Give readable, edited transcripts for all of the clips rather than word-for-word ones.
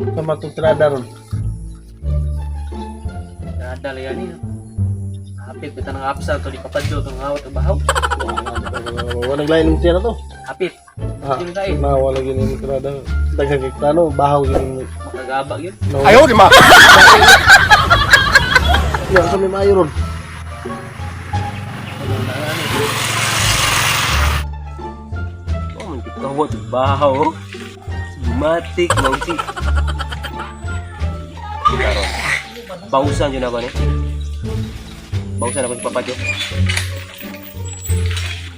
Sa matong tirada ron. Tirada lang yan eh. Hapit, kita nang apsa to di papadyo itong hawat ang bahaw. Walang lain ng tira to. Hapit. Ah, Hindi kain. na wala gini ng tirada. Daghang kay plano, bahaw gini. Makagaba yun. Ayaw di ma. Ya, sa may maayo ron. Oh, man kawat bahaw. Bumatik mao si. Karon. Bausan jud ako ni. Bausan ako si Papa Jo.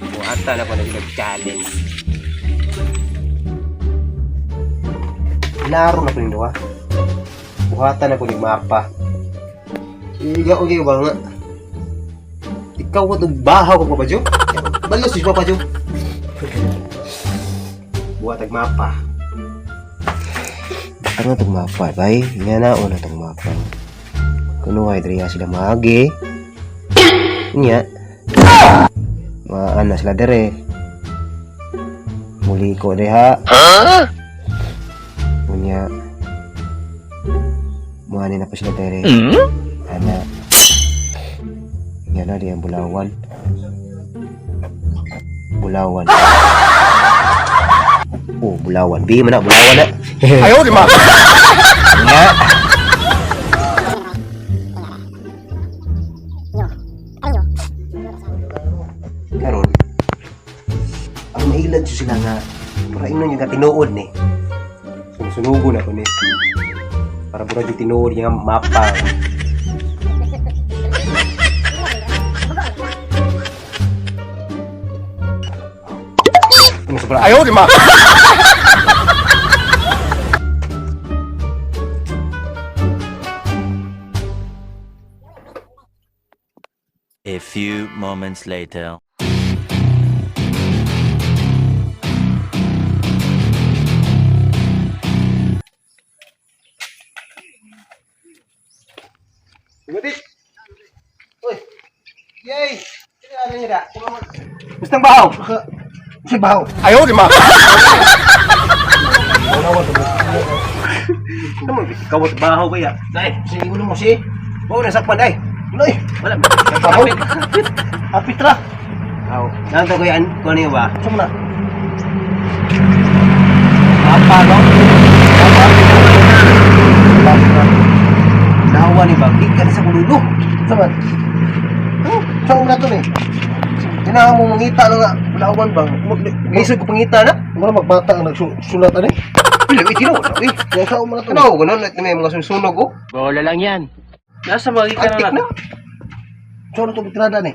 Buhatan ako na sila challenge. Laro na ko ning duha. Buhatan ako ni mapa. Iga og ba nga. Ikaw wa tong bahaw ko, Papa Jo. Balos si Papa Jo. Buhat ag mapa. Ano tong mapa, bay? Nga na una tong mapa. Kuno ay diri sila maagi. Nya. Maana sila dire. Muli ko diha. Unya. Muani na po sila dire. Ana. Nya na diya Bulawan. Bulawan. Oh, Bulawan. Bi man na Bulawan na. Ayaw di ma. Nga. Karon, ang mailad jud sila nga para ingnon yung tinuod ni. Sunusunugo na ko ni. Para mura yung tinuod nga mapa. Ano sobra? Ayaw di ma. A few moments later. Gudik. Uy. Yay! Ano niya da? Gustang bahaw. Si bahaw. Ayaw di ma. Ano mo, ikaw at bahaw ba ya? Dai, Si ulo mo si. mo na sakpan ay. Uloy. Wala. Bahaw. Apit ra. Aw, nanto ko yan, kuno niyo ba? Sa mo na. Apa no? Nawa ni ba? Gikan sa kululo. Sa man. Oh, sa mo na to ni. Ginawa mo mangita na nga. Bulawan ba? Lisod ko pangita na. Mura magbata ang nagsulat ani. Pili, uy, tinuod. Uy, Ya sa mo na to. ni. ano, ganun, may mga susunog, oh. Bola lang yan. Nasa mga ka Antik na na. na. Sa mo na to tirada ni.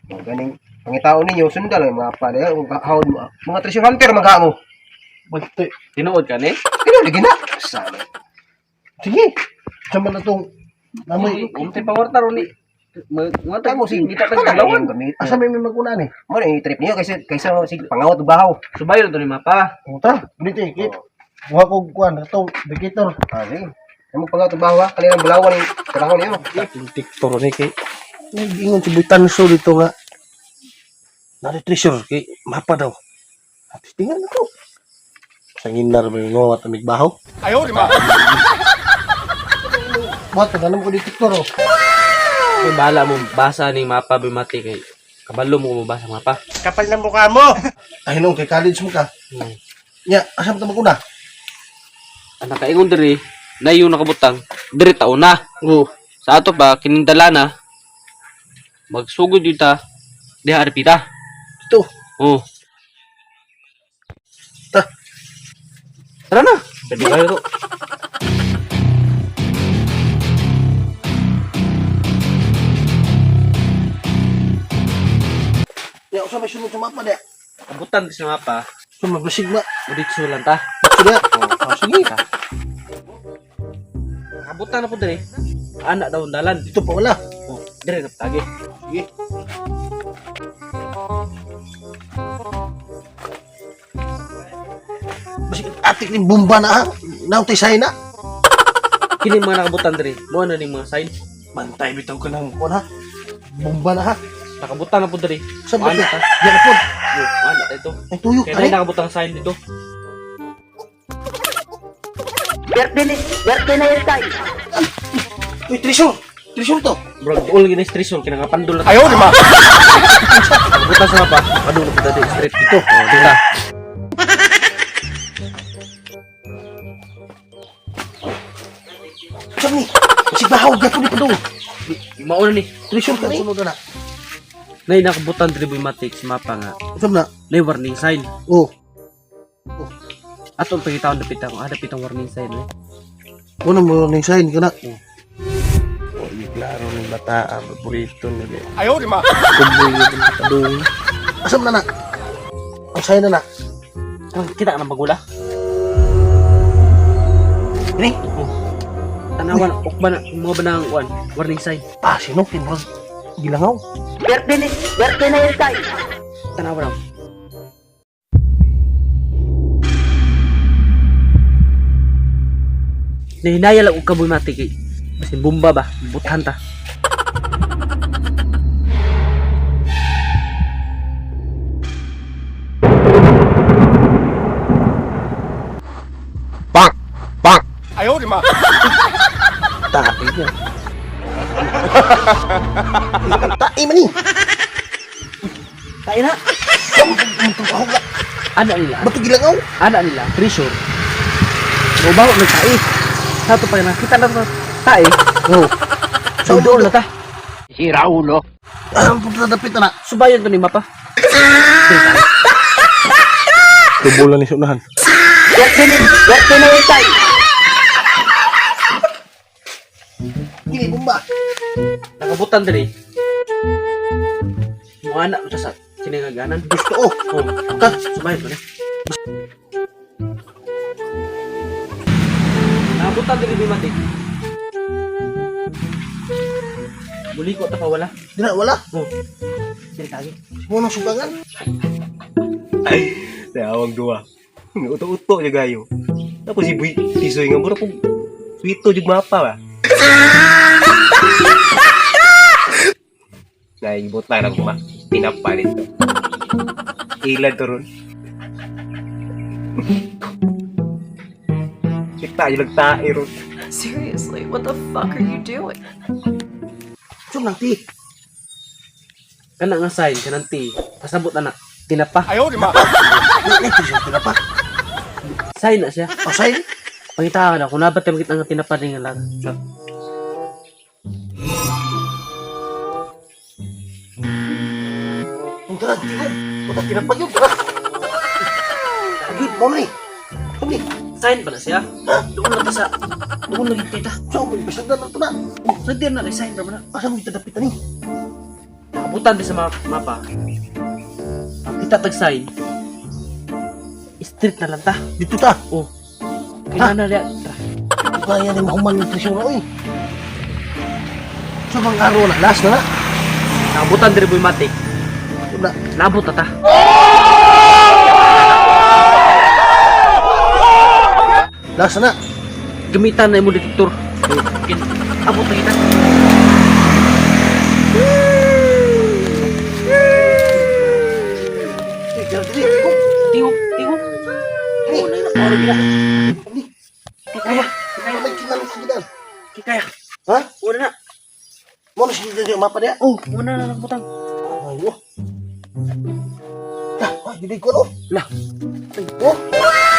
Oh, ganing pangitao ninyo, sundal ang mga pa, mga hawd mo. Mga treasure hunter, mga mo. Bante. Tinuod ka ni? Kino, lagi na. Sana. Sige. Sa man na tong namoy. Umti pangwarta ron ni. Mga Tamo si kita Wala tag lang yung gamit. Asa may may maguna ni? Mo na trip niyo kaysa kaysa si pangawat og bahaw. Subayo to ni mapa. Tara, dito eh. Buha ko kuan atong indicator. Ah, sige. Amo pangawat og bahaw ha. Kanilang bulawan ni trabaho niyo. Detector ni kay nag-ingon si Buitanso dito nga. Nari treasure kay mapa daw. At tingnan na to. Sa nginar may ngawat amig bahaw. Ayaw di ma. Buhat ka mo ko detector oh. Kay bahala mo basa ni mapa bimati kay kabalo mo mabasa mapa. Kapal ng mukha mo. Ay nung kay college mo ka. Nya, asa mo ta maguna? Ang nakaingon diri na yung nakabutang diri taon na. Oo. Sa ato pa kinindala na magsugod yun ta diha arpita. Dito. Oh. Ta. Tara na. Pwede kayo to. Nya, usa may sunod sa mapa diya. Kabutan sa mapa. Sumabasig na. Uditso lang ta. Sige. Oh, sige. Kabutan na po diri. Anak daw ang dalan. Dito pa wala. Oh, diri na tagi. Sige. Basig atik ni bomba na ha. Nautay say na. Kini mga nakabutan diri. Mo na ning mga sign. Bantay bitaw ka ng kuan ha. Bomba na ha. Nakabutan na po diri. Sa ba? Ano ta? Diyan na po. Oh, anak ito. Ay tuyok Kaya ani. na nakabutang sign dito. Birthday na yun tayo. Uy, treasure! Treasure to! Murag duol gini treasure kay nakapandol na. Ayaw, di ba? Buta sa mapa. Padung na punta di straight dito. Oh, dito. Saan ni? Sigbahaw, gato ni padung. Mauna ni. Treasure ka ni. Sunod na. Nay nakabutan diri Boy Matic sa mapa nga. Saan na? Nay warning sign. Oh. Atong pagitaon dapit ako, dapit ang warning sign eh. Una mo ning sign ka na. Oh, klaro ni bata, paborito ni. Ayaw, di ma. Kumboy ni padung. Asam na na? Ang sign na na. Kita ka ng bagula. Ini? Tanawan, ukba na, mga ba ng kuan, warning sign. Ah, sino? Kinurag gilangaw. Birthday na yun tayo. Tanawan ako. Nahinaya lang og kaboy mati kay basin bomba ba, buthan ta. Tae niya. Tae man ni. Tae na. Ana nila, Bato gilangaw. ana nila, treasure. Mobaw ng tae. Sa to pa na kita na to tae. Oh. So doon na ta. Sira ulo. Ah, punta na dapit na na. Subayon to ni mapa. Tubulan ni sunahan. Birthday na yun tayo. Gini bomba. Nakabutan diri. Muana ta sa kinangaganan. Gusto oh. Oh, Ka. subayon to ni. Nakabutan diri ni Matik. Muliko ta pa wala. Dina wala. Oh. Diri kagi. Mo nang sugangan. Sa awang duwa. Uto-uto jud gayo. Tapos si Boy Tisoy nga mura kog swito jud mapa ba. Naibot na ma tinapa nito. Ilad to ron. Kita jud nagtae ron. Seriously, what the fuck are you doing? Sum nang ti. Kana nga sign kanang ti. Pasabot ana. Tinapa. Ayaw di ma. Ni treasure tinapa. Sign na siya. Oh, sign. Pangita ka na kung nabat tayo makita nga tinapa rin nga lang. Ang tara, tingog. Wala tinapa yun, tara. Gid mo ni. Sum ni. Sign ba na siya? Doon na ta sa doon lagi kita. Sum, bisagdan na to na. Oh, sa na kay sign ra man na. Asa mo kita dapitan ni? Nakabutan din sa mapa. Ang kita tag sign. Street na lang ta. Dito ta. Oh. Kailangan na riya. Tara. Kaya ni mahuman ng treasure oy. So bang araw na last na na. Nakabutan diri boy matik. Wala. Naabot na ta. Last na na. Gamitan na imo detector. Abot na kita. Eh, dira diri. Tingog. Tingog, tingog. Ini. Oh, na na gina. Ini. Kaya, Kaya may kinalong sa gidan. kaya. Ha? Una na. Mo na siya dito mapa niya. Oh, una na nabutang. Ay, oh. Ah, ah, dili ko no. Lah, Oh,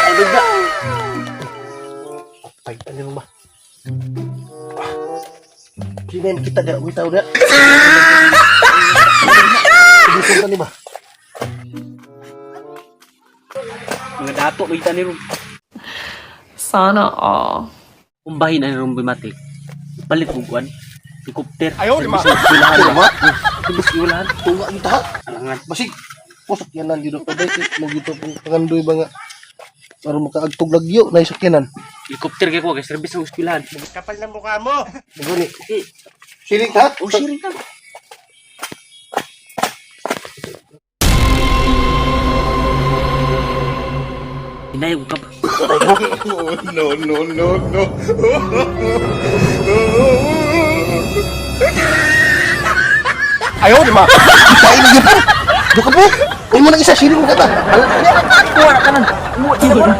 ay bigla. patay pa niyo ba? Ah. Sino kita dia, witaw dia. Dito ka ni ba? Mga dato makita ni Rum. Sana all. Umbahin na ni Rum Bimatik. Palit og kuan. Helicopter. Ayaw, di ma. Ulahan. Di ma. Ibis ulahan. Tunga kita ha. Alangan. Basig. Mo sakyanan dito pa dai mo gito pong pangandoy ba nga para makaagtog lagyo na sakyanan. Helicopter kay ko kay service ang eskwelahan. Muguni. Siling ha? Oh, siring ka. Hinayog ka ba? No, no, no, no. Ayaw, di ma. Tayo na gyud. Do ka po. Uy mo nang isa siling mo ka ta. Kuha na kanan. Kuha na.